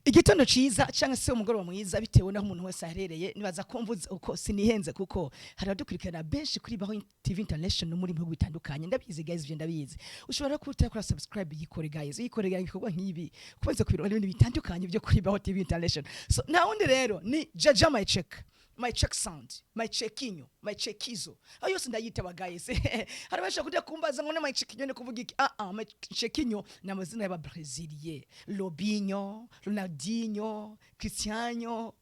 Igitondo ciza cyangwa se umugoroba mwiza, bitewe n'aho umuntu wese aherereye. Nibaza ko mvuze uko sinihenze, kuko hari abadukurikirana benshi kuri Baho TV International muri bihugu bitandukanye. Ndabizi guys, ivyo ndabizi. Ushobora kuba utakora subscribe, yikore guys, yikore guys. Ibikorwa nk'ibi kubanza kubirora n'ibindi bitandukanye byo kuri Baho TV International. So nta wundi rero, ni Jaja My Check, My Check Sound, My Checkinyo, My Checkizo, ayo yose ndayitaba guys. Hari benshi kujya kumbaza ngo ne My Checkinyo ni kuvuga iki? My Checkinyo ni amazina y'aba Brésiliens: Robinho, Ronaldinho, Cristiano,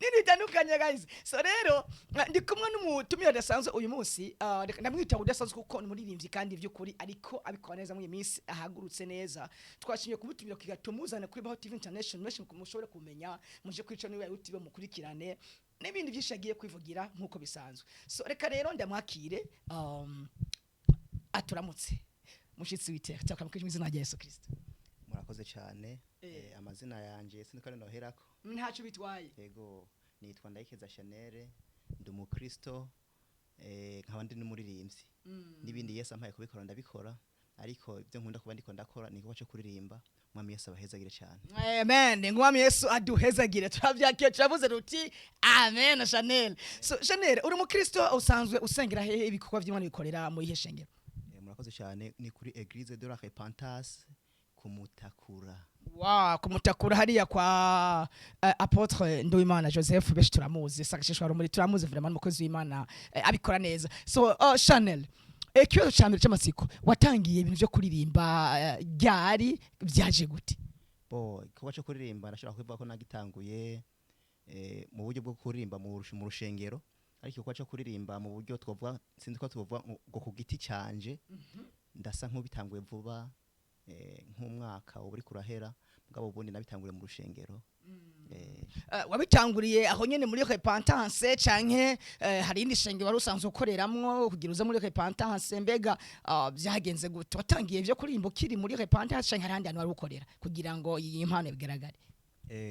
n'ibintu bitandukanye guys. So rero ndi kumwe n'umutumire adasanzwe uyu munsi. Reka ndamwita udasanzwe kuko ni umuririmbyi kandi by'ukuri ariko abikora neza muri iyi minsi, ahagurutse neza. Twashimye kumutumira kugira tumuzane kuri Baho TV International, menshi mushobore kumenya, muje kwica niba YouTube mukurikirane n'ibindi byinshi agiye kwivugira nk'uko bisanzwe. So reka rero ndamwakire, aturamutse. Mushitsi witeka, turakamukije mu izina rya Yesu Kristo. Murakoze cyane. Amazina yanje sinzi ko noherako. Ntacyo bitwaye. Yego, nitwa Ndayikeza Chanel, ndi umukristo, nkaba ndi n'umuririmbyi n'ibindi. Yesu ampaye kubikora ndabikora, ariko ibyo nkunda kuba ndiko ndakora ni igikorwa cyo kuririmba. Umwami Yesu abahezagire cyane. Amen. Ngwami Yesu aduhezagire. Turabyakiye, turavuze ruti amen. Chanel, so Chanel, uri umukristo, usanzwe usengera hehe? Ibikorwa by'Imana bikorera mu ihe shengero? Murakoze cyane. Ni kuri Église de la Repentance Kumutakura. Wa Kumutakura hariya kwa Apôtre Nduwimana Joseph. Benshi turamuzi, sakashishwa rumuri, turamuzi vraiment, umukozi w'Imana, abikora neza. So Chanel, ikibazo ca mbere c'amatsiko: watangiye ibintu vyo kuririmba ryari? Byaje gute? Bo, igikorwa cyo kuririmba ndashobora kuvuga ko nagitanguye mu buryo bwo kuririmba mu rushengero, ariko igikorwa cyo kuririmba mu buryo twovuga, sinzi ko twovuga ngo ku giti canje, ndasa nk'ubitanguye vuba, nk'umwaka uba uriko urahera. Mugabo ubundi nabitanguriye mu rushengero. Wabitanguriye aho nyene muri Repentance, canke hari indi shenge wari usanzwe ukoreramwo kugira uze muri Repentance? Mbega byagenze gute? Watangiye ivyo kuririmba ukiri muri Repentance, canke hari ahandi hantu wari ukorera kugira ngo iyi mpano igaragare?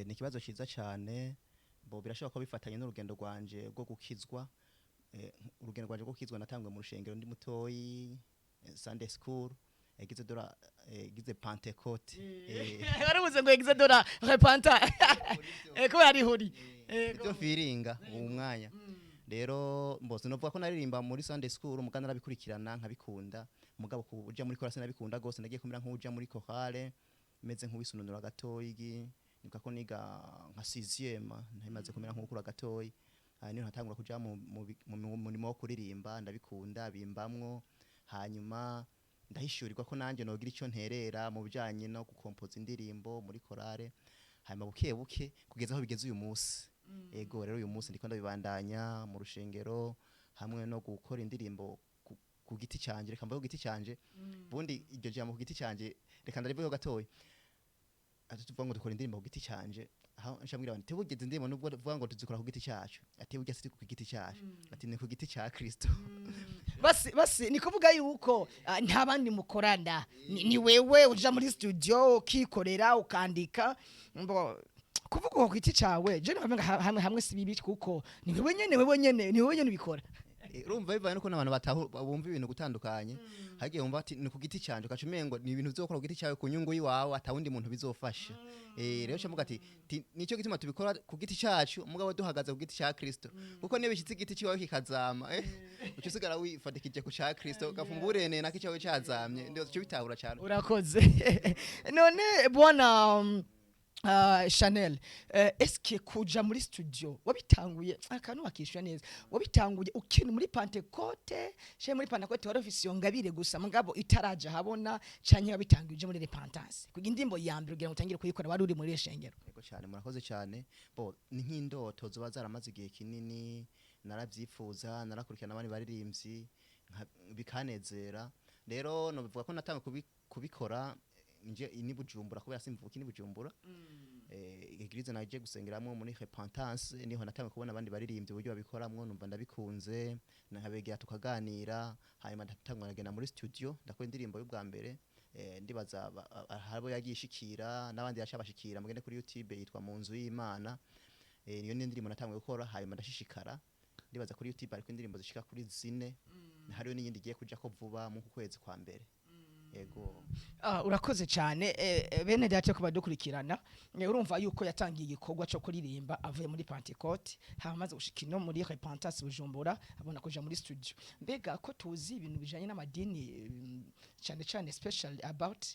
Ni ikibazo ciza cyane. Bo, birashoboka ko bifatanye n'urugendo rwanje rwo gukizwa. Urugendo rwanje rwo gukizwa natanguye mu rushengero ndi mutoyi, Sunday school, église de la église Pentecôte. Warabuze ngo église de la Repentance, kubera ari huri. Ibyo mfiringa uwo mwanya rero, mbose novuga ko naririmba muri Sunday school, muga narabikurikirana nkabikunda. Mugabo kuja muri chorale nabikunda gose. Nagiye kumera nk'uja muri chorale meze nk'uwisununura gatoyi. Nibuka ko niga nka 6e, ntimaze kumera nk'ukura gatoyi. Niho natangura kuja mu murimo wo kuririmba, ndabikunda, bimbamwo. Hanyuma ndahishurirwa ko nanje nogira ico nterera mu bijanye no gukompoza indirimbo muri chorale. Hanyuma buke buke kugeza aho bigeze uyu munsi. Ego, rero uyu munsi ndiko ndabibandanya mu rushengero hamwe no gukora indirimbo ku giti canje. Reka mvuge ku giti canje. Ubundi iryo jambo "ku giti canje" reka ndarivugeho gatoya. Ati tuvuga ngo dukora indirimbo ku giti canje, aho nshamwira abantu tebugeze indirimbo, nubwo tuvuga ngo tuzikora ku giti cyacu, ati burya si ku giti cyacu, ati ni ku giti cya Kristo. Basi basi, ni kuvuga yuko nta bandi mukorana, ni wewe uja muri studio ukikorera, ukandika. Mbo kuvuga uko ku giti cawe, je nibavuga hamwe hamwe si bibi, kuko ni wewe nyene, wewe nyene, ni wewe nyene ubikora. Urumva bivanye nuko n'abantu batahu bumva ibintu gutandukanye. Hagiye wumva ati ni ku giti canje, ugaca umengo ni ibintu uzokora ku giti cyawe ku nyungu yiwawe, atawundi muntu bizofasha. Rero mvuga ati nico gituma tubikora ku giti cyacu, mugabo duhagaze ku giti cya Kristo, kuko niyo bishitse igiti cyawe kikazama, uca usigara wifatikije ku ca Kristo, ugafumba ureneye nako icyawe cyazamye. Ndio cyo bitahura cyane. Urakoze. None bwana Chanel, eske kuja muri studio wabitanguye, akantu wakishyura neza, wabitanguye ukiri muri Pentecôte? She muri Pentecôte wari ufise iyo ngabire gusa mugabo itaraja habona, canke wabitanguye uje muri Repentance? Kugira indirimbo ya mbere, kugira ngo utangire kuyikora, wari uri muri shengero? Yego cyane, murakoze cyane. Bo, ni nk'indoto zoba zaramaze igihe kinini. Narabyifuza, narakurikirana abandi baririmbyi bikanezera. Rero nobivuga ko natanga kubikora nje ni Bujumbura, kubera simvuka ni Bujumbura. Église naje gusengeramo muri Repentance, niho natanga kubona abandi baririmbyi uburyo babikoramwo, numva ndabikunze, nkabegera tukaganira. Hanyuma ndatangwa nagenda muri studio, ndakora indirimbo y'ubwa mbere. Ndibaza habo yagiye ishikira n'abandi yacabashikira. Mugende kuri YouTube, yitwa "Mu nzu y'Imana". Niyo ni indirimbo natanguye gukora. Hanyuma ndashishikara. Ndibaza kuri YouTube hariko indirimbo zishika kuri 4, hariyo n'iyindi igiye kujako vuba mu kwezi kwa mbere. Yego. Ah, urakoze cyane, bene data, ko badukurikirana. Urumva yuko yatangiye igikorwa cyo kuririmba avuye muri Pentecote, hamaze gushika ino muri Repentance Bujumbura, abona kuja muri studio. Mbega ko tuzi ibintu bijanye n'amadini, cyane cyane special about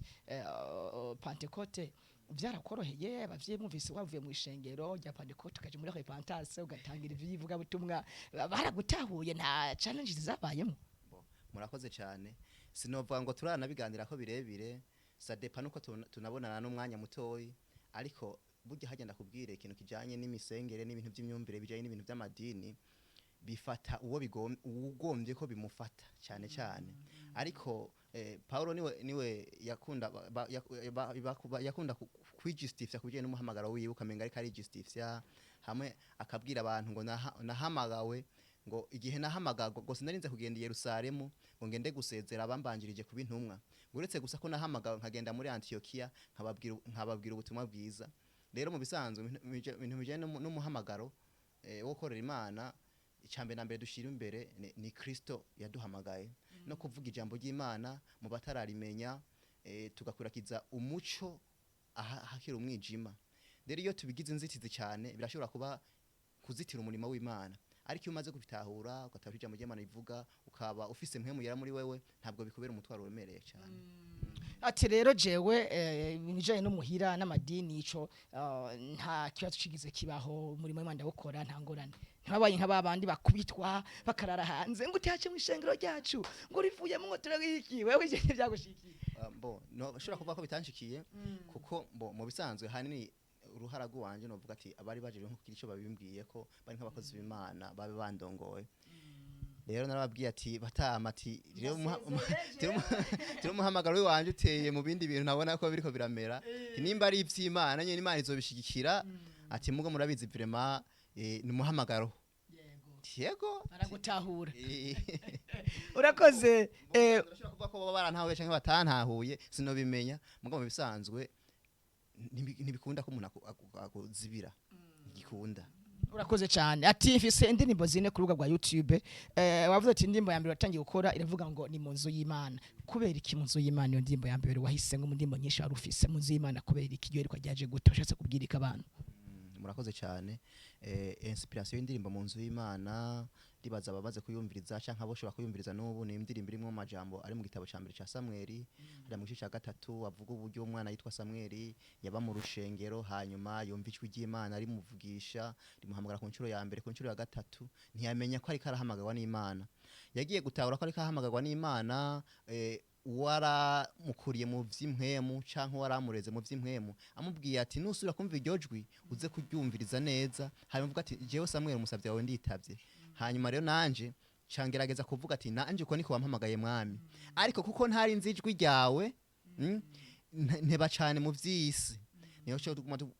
Pentecote, byarakoroheye abavyeyi bumvise wavuye mu ishengero rya Pentecote ukaja muri Repentance ugatangira ivyivuga butumwa? Baragutahuye? Nta challenges zabayemo? Bo, murakoze cyane. Sinovuga ngo turanabiganira ko birebire, ça dépend nuko tunabonana n'umwanya mutoyi, ariko burya hagenda kubwira ikintu kijanye n'imisengere n'ibintu by'imyumvire bijanye n'ibintu by'amadini, bifata uwo ugombye ko bimufata cyane cyane. Ariko Paulo niwe yakunda yakunda kwijustifya kubijanye n'umuhamagaro wiwe, ukamenga ariko arijustifya, hamwe akabwira abantu ngo nahamagawe, ngo igihe nahamagagwa ngo sinarinze kugenda i Yerusalemu ngo ngende gusezera abambanjirije kuba intumwa, ngo uretse gusa ko nahamagawe nkagenda muri Antiokiya nkababwira ubutumwa bwiza. Rero mu bisanzwe ibintu bijanye n'umuhamagaro wo gukorera Imana, icambere na mbere dushira imbere ni Kristo yaduhamagaye, no kuvuga ijambo ry'Imana mu batararimenya, tugakwirakwiza umuco hakiri umwijima. Rero iyo tubigize inzitizi cyane, birashobora kuba kuzitira umurimo w'Imana. Ariko iyo umaze kubitahura, ugatahura ijambo ry'Imana rivuga, ukaba ufise mpwemu yera muri wewe, ntabwo bikubera umutwaro uremereye cyane. Ati rero jewe ibijanye n'umuhira n'amadini, ico nta kibazo kigize kibaho, umurimo w'Imana ndawukora, nta ngorane. Ntibabaye nka babandi bakubitwa bakarara hanze ngo utace mu ishengero ryacu, ngo urivuyemo, ngo turabiki. Wewe ivyo ntivyagushikiye? Bo no ushobora kuvuga ko bitanshikiye, kuko bo mu bisanzwe hanini uruhara rwanje novuga ati abari baje nko kugira ico babimbwiye ko bari nk'abakozi b'Imana babe bandongoye. Rero narababwiye ati batama, ati rero turi umuhamagaro wanje uteye mu bindi bintu, nabona ko biriko biramera. Ati nimba ari ivy'Imana nyene, Imana izobishigikira. Ati mugo murabizi vraiment, ni umuhamagaro. Yego. Baragutahura. Urakoze. Urashobora kuvuga ko baba barantahuye canke batantahuye, sinobimenya. Mugabo mu bisanzwe ntibikunda ko umuntu akuzibira, ntigikunda. Urakoze cyane. Ati mfise indirimbo zine ku rubuga rwa YouTube. Wavuze ati indirimbo ya mbere watangiye gukora iravuga ngo ni mu nzu y'Imana. Kubera iki mu nzu y'Imana? Iyo ndirimbo ya mbere wahise ngo mu ndirimbo nyinshi wari ufise, mu nzu y'Imana, kubera iki? Iyo ariko ryaje gute? Washatse kubwira iki abantu? Murakoze cyane. Inspiration y'indirimbo mu nzu y'Imana, ndibaza ababaze kuyumviriza canke abo ushobora kuyumviriza n'ubu, ni indirimbo irimwo amajambo ari mu gitabo ca mbere ca Samweli, hariya mu gice ca gatatu, avuga uburyo umwana yitwa Samweli yaba mu rushengero, hanyuma yumva ijwi ry'Imana rimuvugisha, rimuhamagara ku nshuro ya mbere, ku nshuro ya gatatu ntiyamenya ko ariko arahamagarwa n'Imana. Yagiye gutahura ko ariko arahamagarwa n'Imana uwaramukuriye mu vy'impwemu canke uwaramureze mu vy'impwemu amubwiye ati nusubira kumva iryo jwi uze kuryumviriza neza. Hanyuma avuga ati jewe Samuel umusavyi wawe nditavye. Hanyuma rero nanje cangerageza kuvuga ati nanje uko niko wampamagaye mwami, ariko kuko ntari nzi ijwi ryawe, nteba cane mu vy'isi. Niyo cyo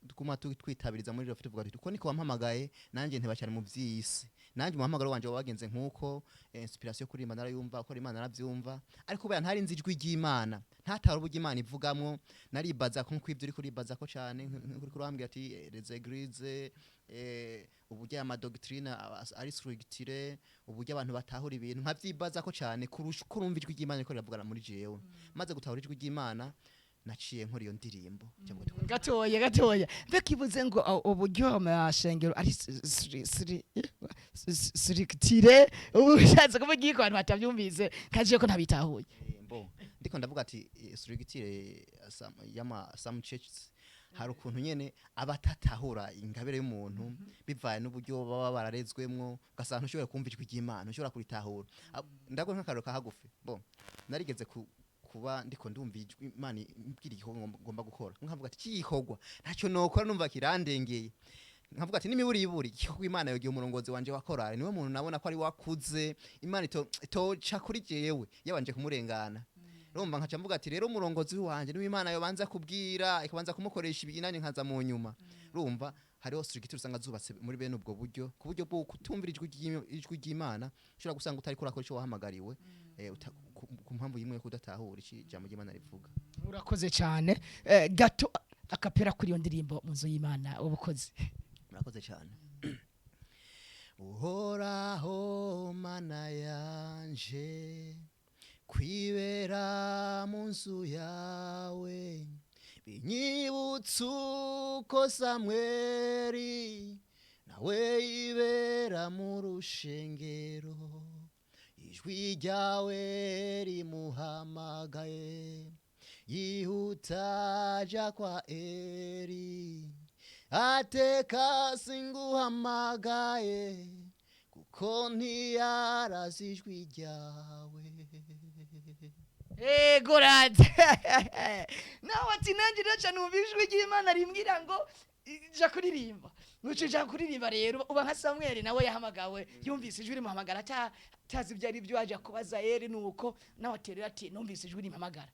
tuguma twitabiriza muri rero, tuvuga tuti uko niko wampamagaye, nanje nteba cane mu vy'isi. Nanje umuhamagaro wanje wagenze nkuko inspiration yo kuririmba narayumva, uko Imana naravyumva, ariko kubera ntari nzi ijwi ry'Imana, ntatara uburyo Imana ivugamwo, naribaza ko nkwivyo uri kuribaza ko cane nk'uri kurambwira ati les églises, uburyo ama doctrine ari structuré, uburyo abantu batahura ibintu, nkavyibaza ko cane kurusha uko urumva ijwi ry'Imana riko riravugana muri jewe. Maze gutahura ijwi ry'Imana, naciye nkora iyo ndirimbo. Nca mvuga ati, Gatoya gatoya, mbega ngo uburyo amashengero ari structuré, ubu ushatse kuvuga iki ku bantu batabyumvise kaje ko ntabitahuye? Mbo ndiko ndavuga ati structure yama some churches, hari ukuntu nyene abatatahura ingabire y'umuntu bivaye n'uburyo baba bararezwemwo, ugasanga ntushobora kumva ijwi ry'Imana, ntushobora kuritahura. Ndaguha nk'akarero ka hagufi. Bo narigeze kuba ndiko ndumva ijwi Imana imbwira igikorwa ngomba gukora, nkavuga ati iki gikorwa ntacyo nokora, numva kirandengeye. Nkavuga ati n'imiburiburi igikorwa Imana yogiye umurongozi wanje wa korali, niwe muntu nabona ko ari wakuze, Imana itoca kuri jewe yabanje kumurengana. Urumva nkaca mvuga ati rero umurongozi wanje niwe Imana yobanza kubwira, ikabanza kumukoresha ibi, nanjye nkaza mu nyuma. Urumva hariho structure usanga zubatse muri bene ubwo buryo, ku buryo bwo kutumvira ijwi ry'Imana, ushobora gusanga utari kurakora ico wahamagariwe, ku mpamvu yimwe yo kudatahura iki ijambo ry'Imana rivuga. Urakoze cyane. Gato a cappella kuri iyo ndirimbo mu nzu y'Imana ubukozi. Murakoze cyane. Uhoraho Mana yanje, Kwibera mu nzu yawe binyibutsa uko Samweli nawe yibera mu rushengero, ijwi ryawe rimuhamagaye, yihuta aja kwa Eli, ateka singuhamagaye kuko ntiyarazi ijwi ryawe. Ego rade, nawe ati nanjye rero numva ijwi ry'Imana rimbwira ngo ja kuririmba. Nuco ja kuririmba rero, uba nka Samweli nawe yahamagawe yumvise ijwi rimuhamagara atazi ibyo ari byo, aja kubaza Eli. Nuko nawe aterera ati numvise ijwi rimpamagara.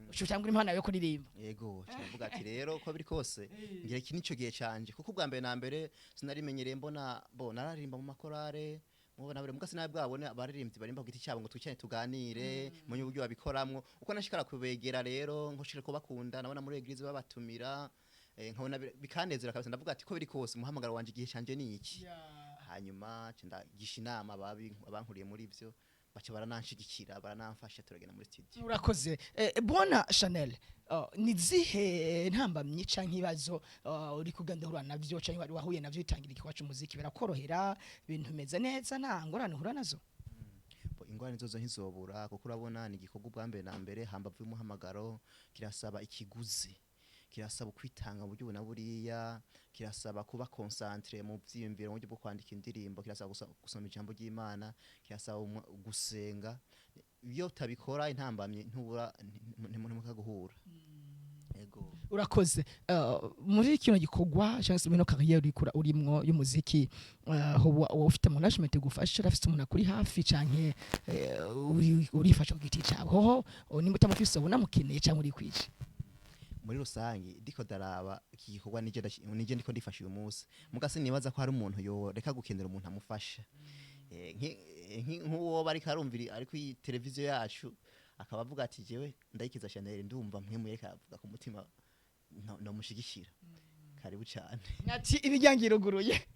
Uco cyangwa impano yo kuririmba. Yego, kiravuga ati rero ko biri kose ngira iki nico gihe canje, kuko ubwa mbere na mbere sinarimenyereye, mbona bo nararirimba mu makorare, mubona bure muga sinabi bwabone abaririmbyi barimba ku giti cyabo ngo twicane tuganire munye uburyo babikoramwo. Uko nashikara kubegera rero nkoshira kubakunda, nabona muri église babatumira, nkabona bikanezera kabisa. Ndavuga ati ko biri kose umuhamagaro wanje, igihe canje ni iki. Hanyuma nca ndagisha inama ababi abankuriye muri ivyo, baca barananshigikira, baranamfasha, turagenda muri studio. Urakoze. Bwana Chanel, ni zihe ntambamyi canke ibibazo uri kugenda uhura navyo canke wari wahuye navyo bitangira igikorwa c'umuziki? Birakorohera, ibintu bimeze neza, nta ngorane uhura nazo? Bo, ingorane zozo ntizobura, kuko urabona ni igikorwa ubwa mbere na mbere hambavu y'umuhamagaro kirasaba ikiguzi, kirasaba kwitanga mu buryo ubu na buriya, kirasaba kuba concentré mu vyiyumviro, mu buryo bwo kwandika indirimbo, kirasaba gusoma ijambo ry'Imana, kirasaba gusenga. Iyo utabikora intambamye ntubura, ntimukaguhura. Yego. Urakoze. Muri kino gikorwa cyangwa se muri ino carrière urikura urimwo y'umuziki, hoba ufite management igufasha, urafite umuntu akuri hafi, canke urifasha ku giti cawe? Hoho nimba utamufise unamukeneye canke uri kwije? Muri rusange ndiko daraba iki gikorwa nije ndiko ndifasha uyu munsi, muga sinibaza ko hari umuntu yoreka gukenera umuntu amufasha. Nk'uwo bariko arumvira ari kuri televiziyo yacu akaba avuga ati jewe Ndayikiza Chanel, ndumva mwe mureka avuga ku mutima, no mushigikira, karibu cyane. Ati imiryango iruguruye.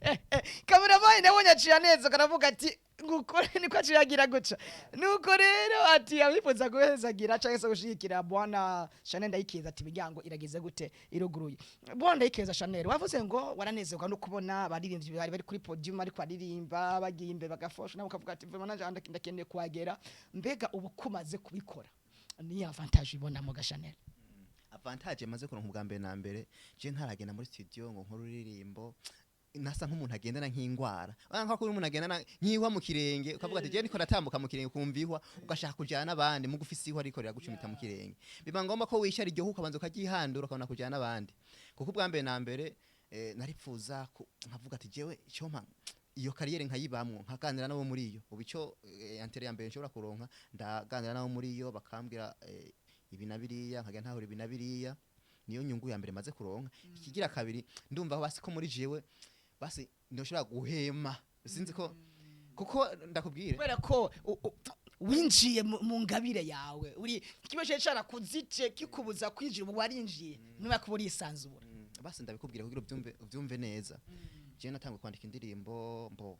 Cameraman nabonye aciye neza, karavuga ati ngukore niko aciye guca. Nuko rero ati abifuza guhezagira cyangwa se gushigikira bwana Chanel Ndayikiza, ati imiryango irageze gute? Iruguruye. Bwana Ndayikiza Chanel, wavuze ngo waranezerwa no kubona abaririmbyi bari bari kuri podium ariko baririmba bagiye imbere bagafosha, nawe ukavuga ati vraiment nanje ndakeneye kuhagera. Mbega ubu kumaze kubikora, ni avantage ibona ga Chanel? Avantage maze kuronka, ubwa mbere na mbere je ntaragenda muri studio ngo nkore uririmbo, nasa nk'umuntu agendana nk'ingwara. Urabona nko umuntu agendana nk'ihwa mu kirenge, ukavuga ati je niko ndatambuka mu kirenge, ukumva ihwa ugashaka kujana n'abandi, muga ufise ihwa ariko riragucumita mu kirenge. Biba ngombwa ko wishara iryo huka, ukabanza ukaryihandura, ukabona kujana n'abandi, kuko ubwa mbere na mbere naripfuza nkavuga ati jewe icyo mpa iyo carrière nkayibamwo, nkaganira nabo muri iyo. Ubu icyo intérêt ya mbere nshobora kuronka, ndaganira nabo muri iyo, bakambwira ibi na biriya, nkajya ntahura ibi na biriya. Niyo nyungu ya mbere maze kuronka. Ikigira kabiri, ndumva basi ko muri jewe basi ndoshobora guhema, sinzi ko kuko ndakubwire. Kubera ko winjiye mu ngabire yawe, uri kiba cyari carakuzice kikubuza kwinjira, ubu warinjiye niba kuba urisanzura. Basi ndabikubwira kugira ubyumve neza. Jewe natanguye kwandika indirimbo mbo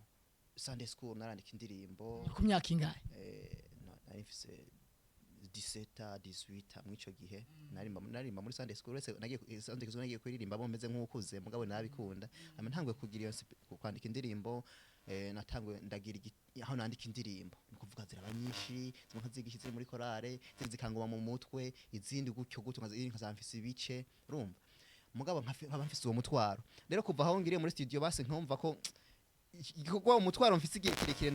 Sunday school, narandika indirimbo. Ku myaka ingahe? Nari mfise 17, 18 mw'ico gihe. Narimba muri Sunday school. Uretse nagiye Sunday school, nagiye kuririmba bo meze nk'ukuze, mugabo nabikunda. Hama ntanguye kugira iyo kwandika indirimbo, natanguye ndagira aho nandika indirimbo, ni kuvuga ziraba nyinshi, zimwe nkazigisha ziri muri korale, izindi zikangoma mu mutwe, izindi gutyo gutyo, nkazaba mfise ibice, urumva, mugabo nkaba mfise uwo mutwaro. Rero kuva aho ngiriye muri studio, basi nkumva ko igikorwa, umutwaro mfise igihe kirekire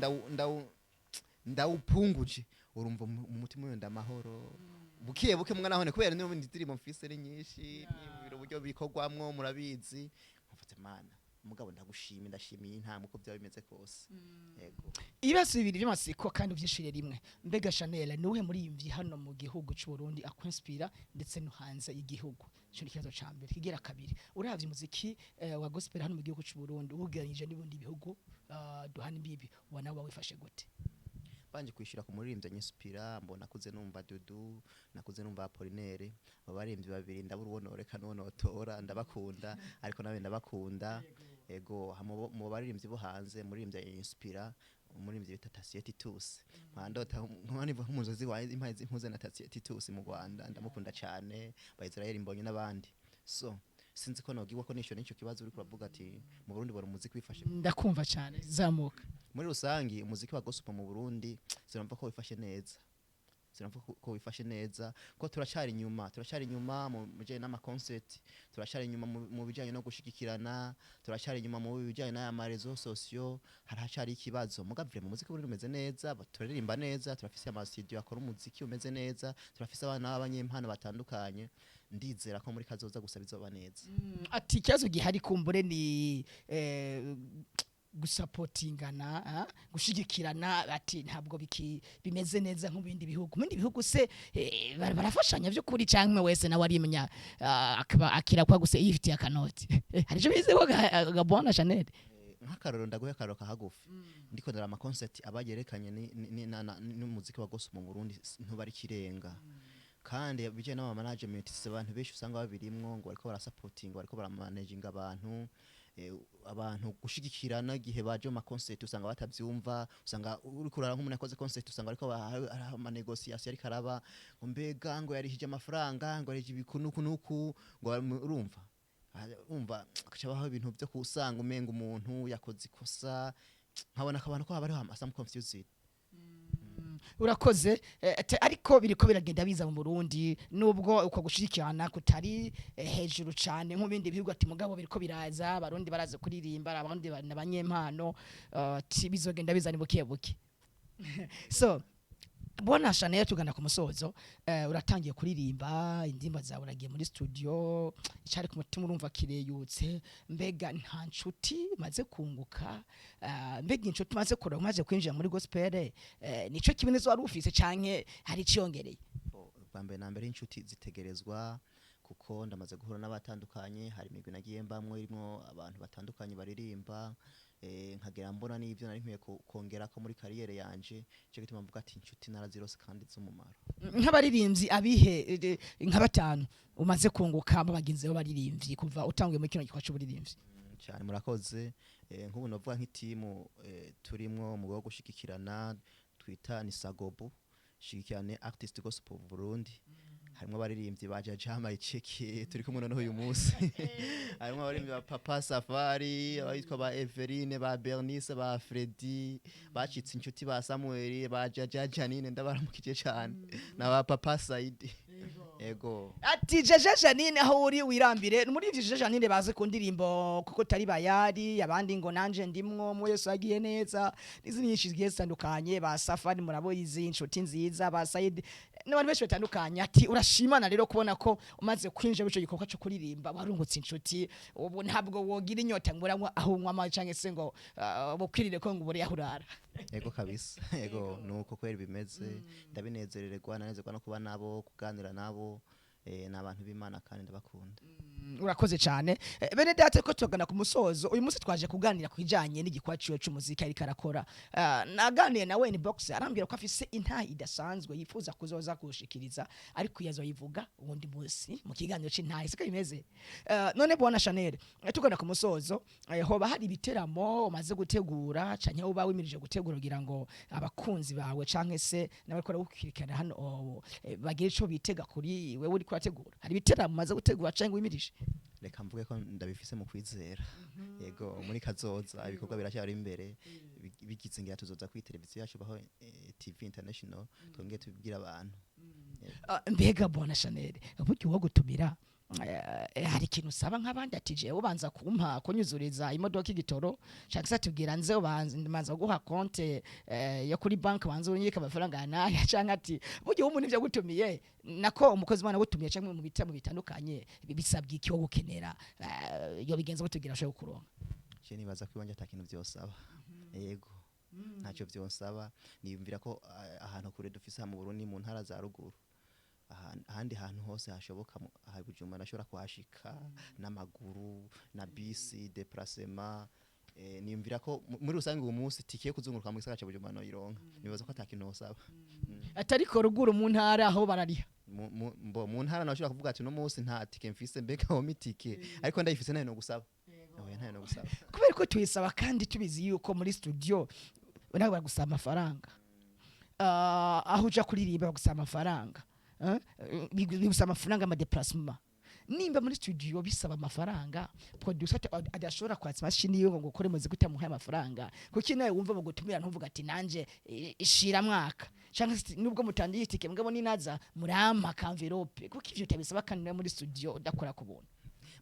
ndawupunguje, urumva mu mutima wenda amahoro buke buke. Mwana nahone kubera niyo ndirimbo mfise ari nyinshi, n'ibiro uburyo bikorwamwo murabizi, mfate mana, mugabo ndagushimye, ndashimiye intambwe uko byaba bimeze kose. Yego. Ibibazo bibiri by'amasiko kandi uvyishire rimwe. Mbega Chanel, ni uwuhe muririmbyi hano mu gihugu c'u Burundi akwinspira, ndetse no hanze y'igihugu? Ico ni ikibazo ca mbere. Kigira kabiri, uravye umuziki wa gospel hano mu gihugu c'u Burundi uwugereranyije n'ibindi bihugu duhana imbibi, ubona wowe wifashe gute? Banje kwishura ku muririmbyi anyinspira, mbona nakuze numva Dudu, nakuze numva Apollinaire. Abo baririmbyi babiri ndabura uwo noreka n'uwo notora, ndabakunda, ariko nawe ndabakunda. Ego. Mu baririmbyi bo hanze, muririmbyi anyinspira Umuririmbyi bita Tasiye Titus, nkandota nkaniva nk'umuzozi wa impaye impuze na Tasiye Titus mu Rwanda, ndamukunda cyane, ba Israel Mbonye n'abandi. So sinzi ko nogirwa ko nisho n'icyo kibazo uri kuravuga ati mu Burundi bora umuziki wifashe. Ndakumva cyane, zamuka. Muri rusangi umuziki wa gospel mu Burundi sinumva ko wifashe neza, sinumva ko wifashe neza, ko turacari inyuma, turacari inyuma mu bijanye n'ama concert, turacari inyuma mu bijanye no gushigikirana, turacari inyuma mu bijanye n'aya ma réseaux sociaux, haracari ikibazo. Mugavure mu muziki w'Uburundi umeze neza, turaririmba neza, turafise ama studio akora umuziki umeze neza, turafise abana b'abanyempano batandukanye. Ndizera ko muri kazoza gusa bizoba neza. Ati ikibazo gihari kumbure ni gusapotingana, gushigikirana, ati ntabwo biki bimeze neza nko mu bindi bihugu. Mu bindi bihugu se barafashanya by'ukuri, cyangwa wese nawe arimenya, akaba akira kwa gusa yifitiye akanoti? Hari icyo bize ko Gabona Chanel? Nk'akarorero, ndaguhe akarorero kahagufi. Ndiko ndara ama concert aba yerekanye n'umuziki wa gospel mu Burundi ntubari kirenga, kandi bijanye n'ama management, si abantu benshi usanga babirimwo ngo bariko barasupportinga, bariko baramanaginga abantu, abantu gushigikirana igihe baje mu ma concert usanga batavyumva. Usanga uri kurara nk'umuntu yakoze concert, usanga ariko ama négociation ariko araba ngo mbega ngo yarihije amafaranga, ngo yarihije ibiku nuku nuku, ngo urumva, umva hakabaho ibintu byo kusanga umenga umuntu yakoze ikosa, nkabona ko abantu ko haba hariho some confused. Urakoze. Ariko biriko biragenda biza mu Burundi, nubwo uko gushigikirana kutari hejuru cane nko bindi bihugu, ati mugabo biriko biraza, abarundi baraza kuririmba, abarundi n'abanyempano, ati bizogenda biza ni buke buke. So Bona Chanel, tugana ku musozo. Uratangiye kuririmba indirimbo zawe, uragiye muri studio, icari ku mutima urumva kireyutse. Mbega nta nshuti maze kunguka? Mbega inshuti maze kuronka maze kwinjira muri gospel, nico kimwe nizo wari ufise, canke hari iciyongereye? Bwa mbere na mbere inshuti zitegerezwa, kuko ndamaze guhura n'abatandukanye, hari imigwi nagiye mbamwo irimo abantu batandukanye baririmba, nkagera mbona n'ibyo nari nkwiye kongerako muri carrière yanje. Ico gituma mvuga ati inshuti narazirose kandi z'umumaro. Nk'abaririmbyi abihe, nka batanu umaze kunguka mu bagenzi b'abaririmbyi kuva utanguye muri kino gikorwa c'uburirimbyi? Cyane, murakoze. Nk'ubu novuga nk'itimu turimwo mu wo gushigikirana twita ni Sagobu, Shigikirane Artist Gospel Burundi, harimo abaririmbyi ba Jajama Iceke turi kumwe noneho uyu munsi, harimo abaririmbyi ba Papa Safari, abitwa ba Everine, ba Bernice, ba Freddy bacitse inshuti, ba Samuel, ba Jaja Janine, ndabaramukije cyane, na ba Papa Saidi, ego. Ati Jaja Janine, aho uri wirambire. Muri ivyo Jaja Janine baze ku ndirimbo kuko tari bayari, abandi ngo nanje ndimwo mu Yesu agiye neza, n'izindi nyinshi zigiye zitandukanye, ba Safari muraboyizi, inshuti nziza, ba Said n'abantu benshi batandukanye. Ati urashimana rero kubona ko umaze kwinjira muri ico gikorwa co kuririmba warungutse inshuti, ubu ntabwo wogira inyota ngo uranywa aho unywa amazi canke se ngo bukwirire ko ngo ubure aho urara. Ego kabisa, ego, nuko kweri bimeze. Ndabinezererwa, nanezerwa no kuba nabo, kuganira nabo, ni abantu b'Imana kandi ndabakunda. Urakoze cyane. Bene data, ko tugana ku musozo, uyu munsi twaje kuganira ku bijanye n'igikorwa ciwe c'umuziki ariko arakora. Naganiye nawe inbox, arambwira ko afise intahe idasanzwe yifuza kuzoza kushikiriza, ariko yazoyivuga uwundi munsi mu kiganiro c'intahe, siko bimeze? None Bwana Chanel, tugana ku musozo, hoba hari ibiteramo umaze gutegura canke uba wimirije gutegura kugira ngo abakunzi bawe canke se n'abariko baragukurikirana hano, bagire ico bitega kuri wewe uriko urategura? Hari ibiteramo umaze gutegura canke wimirije? Reka mvuge ko ndabifise mu kwizera, yego, muri kazoza ibikorwa biracyari imbere. Bigize ngira tuzoza kuri televiziyo yacu baho, TV International, twongeye tubibwira abantu. Mbega Bwana Chanel, burya uwo gutumira, hari ikintu usaba nk'abandi, ati jewe ubanza kumpa kunyuzuriza imodoka igitoro, canke se atubwira nze ubanza manza guha konte yo kuri bank, banza unyike amafaranga naya, canke ati burya uwo umuntu ivyo gutumiye, nako umukozi w'Imana gutumiye canke mu bitamo bitandukanye, bisabwa iki wo gukenera, yo bigenza butubwira ashobora kuronka? Je nibaza ko iwanje ata kintu vyosaba, yego, ntacyo vyosaba. Niyumvira ko ahantu kure dufise aha mu Burundi, mu ntara za ruguru, ahandi hantu hose hashoboka, aha Bujumbura ndashobora kuhashika n'amaguru na bisi déplacement. Niyumvira ko muri rusange uwo munsi tike yo kuzunguruka mu gisagara ca Bujumbura noyironka. Nibaza ko ata kintu nosaba. Atariko ruguru mu ntara aho barariha? Mbo mu ntara nashobora kuvuga ati no munsi nta tike mfise, mbega wo mitike, ariko ndayifise nayo no gusaba, oya, ntayo no gusaba. Kubera ko tuyisaba kandi tubizi yuko muri studio Nawe baragusaba amafaranga. Aho uja kuririmba bagusaba amafaranga. Bigusaba amafaranga ama déplacement. Nimba muri studio bisaba amafaranga, producer adashobora kwatsa imashini yiwe ngo ukore muziki utamuhaye amafaranga, kuki nawe wumva bagutumira ntuvuga ati nanje ishira mwaka, canke se nubwo mutangiye itike mugabo ninaza murampa ka enveloppe? Kuko ivyo utabisaba kandi nawe muri studio udakora ku buntu.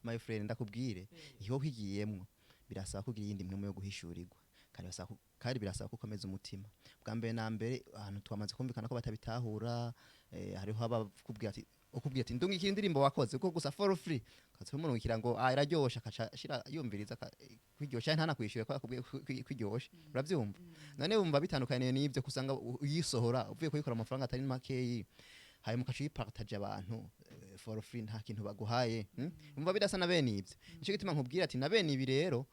My friend, ndakubwire, igikorwa kigiyemwo birasaba kugira iyindi mpwemu yo guhishurirwa, kandi birasaba ko ukomeza umutima. Bwa mbere na mbere, ahantu twamaze kumvikana ko batabitahura, hariho abakubwira ati, ukubwira ati ndungikira indirimbo wakoze kuko gusa for free, kaza kumurungikira ngo ah iraryosha, akaca ashira yumviriza kwiryosha, ntanakwishyura ko akubwiye kwiryosha. Uravyumva? None wumva bitandukaniye n'ibyo kusanga uyisohora uvuye kuyikora amafaranga atari makeyi, hanyuma ukaca uyipartage abantu for free, nta kintu baguhaye? Umva bidasa na bene ibyo. Nico gituma nkubwira ati na bene ibi rero,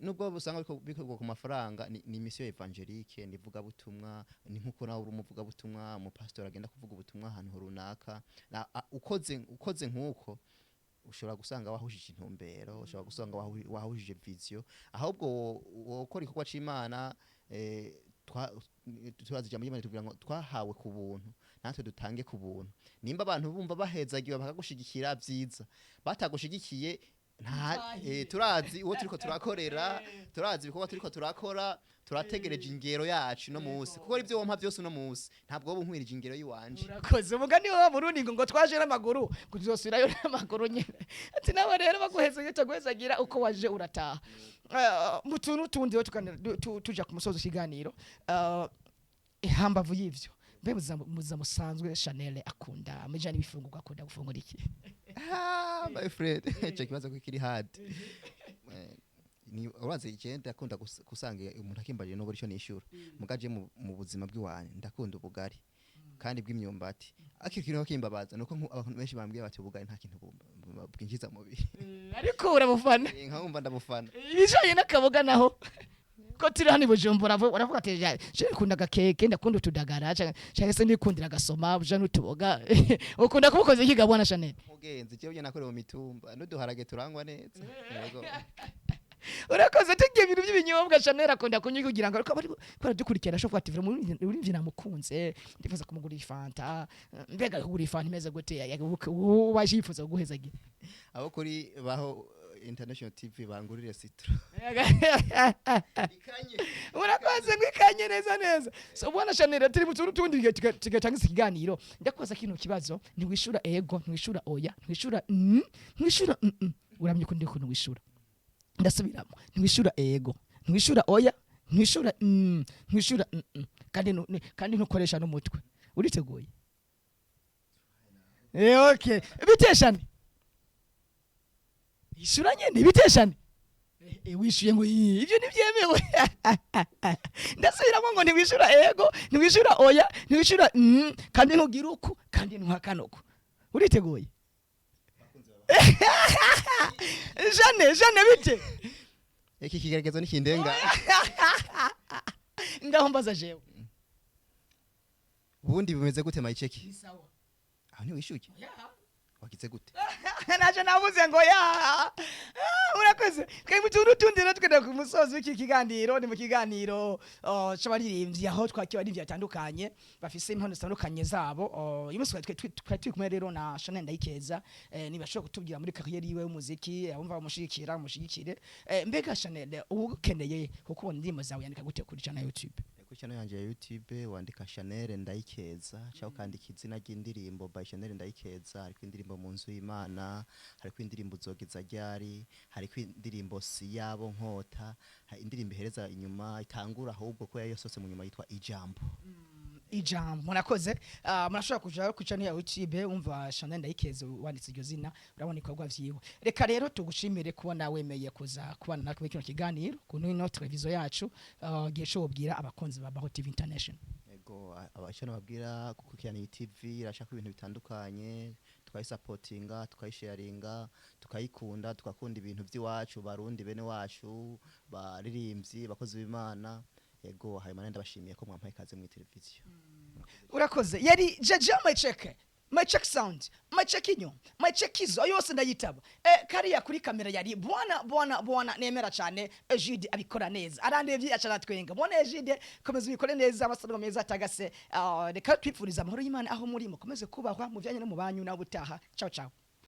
nubwo usanga bikorwa ku mafaranga, ni mission évangélique, ni vugabutumwa, ni nkuko nawe uri umuvugabutumwa, umupastor agenda kuvuga ubutumwa ahantu runaka. Ukoze nkuko ushobora gusanga wahushije intumbero, ushobora gusanga wahushije vision. Ahubwo wokora igikorwa c'Imana. Turazi ijambo ry'Imana tubwira ngo twahawe ku buntu, natwe dutange ku buntu. Nimba abantu bumva bahezagiwe bakagushigikira, vyiza; batagushigikiye, nta turazi uwo turiko turakorera, turazi ibikorwa turiko turakora, turategereje ingero yacu no musi, kuko ibyo wompa byose uno musi ntabwo woba unkwirije ingero yiwanje. Urakoze. Umugani wa Burundi ngo twaje n'amaguru, ngo tuzosubirayo n'amaguru nyene. Ati nawe rero baguheza guhezagira uko waje urataha. Mu tuntu tundi rero tuja ku musozo w'ikiganiro, hambavu y'ivyo, mbe muza musanzwe Chanel akunda mujana ibifungurwa, akunda gufungura iki? Ah, my friend, icyo kibazo ko kiri hard. Ni urazi igenda akunda gusanga umuntu akimbaje n'ubwo icyo nishura mugaje mu buzima bw'iwanyu, ndakunda ubugari kandi bw'imyumbati. Ariko ikintu kimbabaza nuko abantu benshi bambwiye bati ubugari nta kintu bwinjiza mu mubiri. Ariko urabufana? Nkamwumva ndabufana. Ibijanye n'akaboga naho, ko turi hano i Bujumbura, uravuga ati je nkunda agakeke, ndakunda utudagara, canke se ndikundira agasoma buja n'utuboga, ukunda kubukoza iki ga bwana Chanel? Mugenzi, jewe nakorewe mu mitumba n'uduharage turangwa neza. Yego. Urakoze. Tugiye ibintu by'ibinyobwa, Chanel akunda kunywa kugira ngo, ariko bari baradukurikirana, ashobora kuba ati uri namukunze, ndifuza kumugurira ifanta. Mbega kugura ifanta imeze gute waje yifuza kuguhezagira? Abo kuri Baho International TV bangurire citron ikanye. Urakoze, ngo ikanye neza neza. So bwana Chanel, turi mu tuntu tundi tugatanga ikiganiro. Ndakubaza kino kibazo, ntiwishura ego, ntiwishura oya, ntiwishura ntiwishura Uramye ko ndi kuntu wishura. Ndasubiramo: ntiwishura ego, ntiwishura oya, ntiwishura ntiwishura kandi kandi ntukoresha n'umutwe. Uriteguye? Okay, biteshane, ishura nyene, biteshane. Wishuye ngo ivyo ntibyemewe. Ndasubiramo ngo ntiwishura ego, ntiwishura oya, ntiwishura kandi ntugira uku, kandi ntuhakana uku. Uriteguye, Jane? Jane, bite? Iki kigeragezo nikindenga. Ngaho mbaza jewe. Ubundi bimeze gute, mayicheki? Sawa. Aho ntiwishuye, wagize gute? Naje navuze ngo ya. Urakoze. Twebwe utuntu tundi rero tugenda ku musozi w'iki kiganiro. Ni mu kiganiro c'abaririmbyi, aho twakira abaririmbyi batandukanye bafise impano zitandukanye zabo. Uyu munsi twari turi kumwe rero na Chanel Ndayikeza, nibashobora kutubwira muri carrière yiwe y'umuziki, abumva bamushigikira bamushigikire. Mbega Chanel, ubu ukeneye kukubona indirimbo zawe yandika gute kuri channel ya YouTube? Kuri channel yanje ya YouTube wandika Chanel Ndayikeza, cyangwa ukandika izina ry'indirimbo by Chanel Ndayikeza. Hariko indirimbo Mu nzu y'Imana, hariko indirimbo Uzogeza ryari, hariko indirimbo Si yabo nkota, indirimbo ihereza inyuma, itangura ahubwo ko yayosose mu nyuma, yitwa Ijambo. Ijambo. Murakoze. Murashobora kuja ku channel ya YouTube, umva Chanel Ndayikeza, wanditse iryo zina urabona ibikorwa vyiwe. Reka rero tugushimire kubona wemeye kuza kubana natwe muri kino kiganiro ku ino televiziyo yacu. Gihe cyo wobwira abakunzi ba Baho TV International. Ego, icyo nababwira, gukurikirana iyi TV irashaka ibintu bitandukanye, tukayisapotinga, tukayisharinga, tukayikunda, tugakunda ibintu by'iwacu, Barundi bene wacu, baririmbyi, bakozi b'Imana. Ego, hanyuma ndabashimiye ko mwampaye ikaze muri televiziyo. Urakoze. Yari Jaja Macheke. My check sound, my check inyo, my check izo yose ndayitaba. Kariya kuri kamera yari bwana bwana bwana nemera cyane Egide, abikora neza, arandevye aca aratwenga. Bwana Egide, komeza ubikore neza, amasano meza atagase. Reka twipfuriza amahoro y'Imana aho muri, mukomeze kubahwa mu byanya no mu banyu, nawe utaha. Ciao ciao.